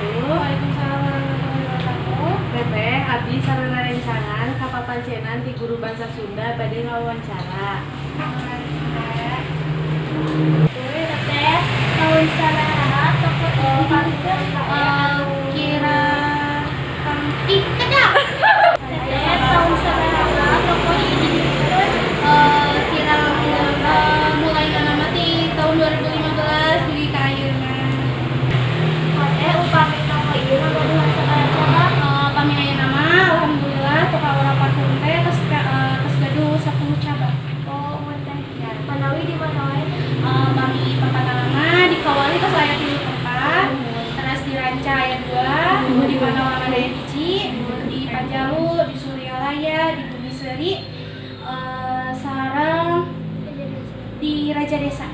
Wabarakatuh. Waalaikumsalam warahmatullahi wabarakatuh. Teteh, abdi sareng rerencangan ka papancenan ti guru bangsa Sunda bade ngawawancara. Teteh, tahun sabaraha toko ieu dibuka? Kira ih, kedap. Teteh, tahun sabaraha toko ieu dibuka? Kira mulai nama ti tahun 2015 dugi ka ayeuna. Teteh, upami toko ieu ngagaduhan sabaraha cabang? Pami ayeuna mah alhamdulillah toko Aura Parfum teh tos gaduh 10 cabang. Oh, muhun, Teh. Manawi di mana wae? Pami tempatna di Kawali tos aya tilu tempat, terus di Ranca aya dua, di Panawangan aya hiji, di Panjalu, di Suryalaya, di Bumi Seri, sareng di Raja Desa.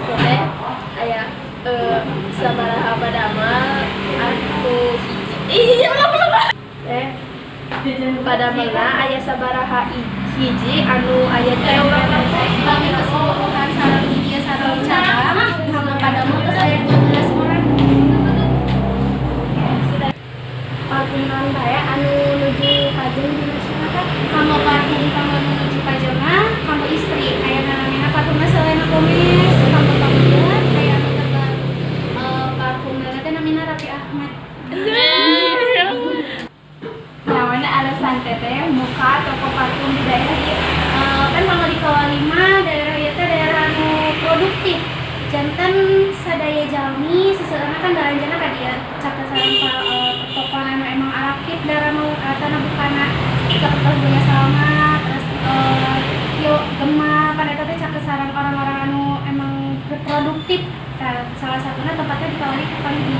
Teteh, aya sabaraha padamel anu hiji? Ih, ulah ulah. Teh, padamelna aya sabaraha hiji anu aya di Pami keseluruhan sareng di dieu sareng cabang, kanggo padamel tos aya 12 orang. Parfum naon bae anu nuju pajeng di masyarakat? Kanggo parfum, kanggo nuju pajengna, kanggo istri aya namina parfumna Selena Gomez, kanggo pameget aya anu terbaru, parfumna teh namina Raffi Ahmad. Naon alasan Teteh muka toko parfum di daerah ieu? Kan kalau di Kawali mah daerah ieu teh daerah anu produktif, janten sadaya jalmi seseueurna kan balanjana ka dieu, caket sareng pertokoan anu emang arakit darah tanah bukana sapertos Buya Salma, terus Tio Gema, pan eta teh caket sareng orang-orang anu emang berproduktif. Tah, salah satunya tempatnya di Kawali paling di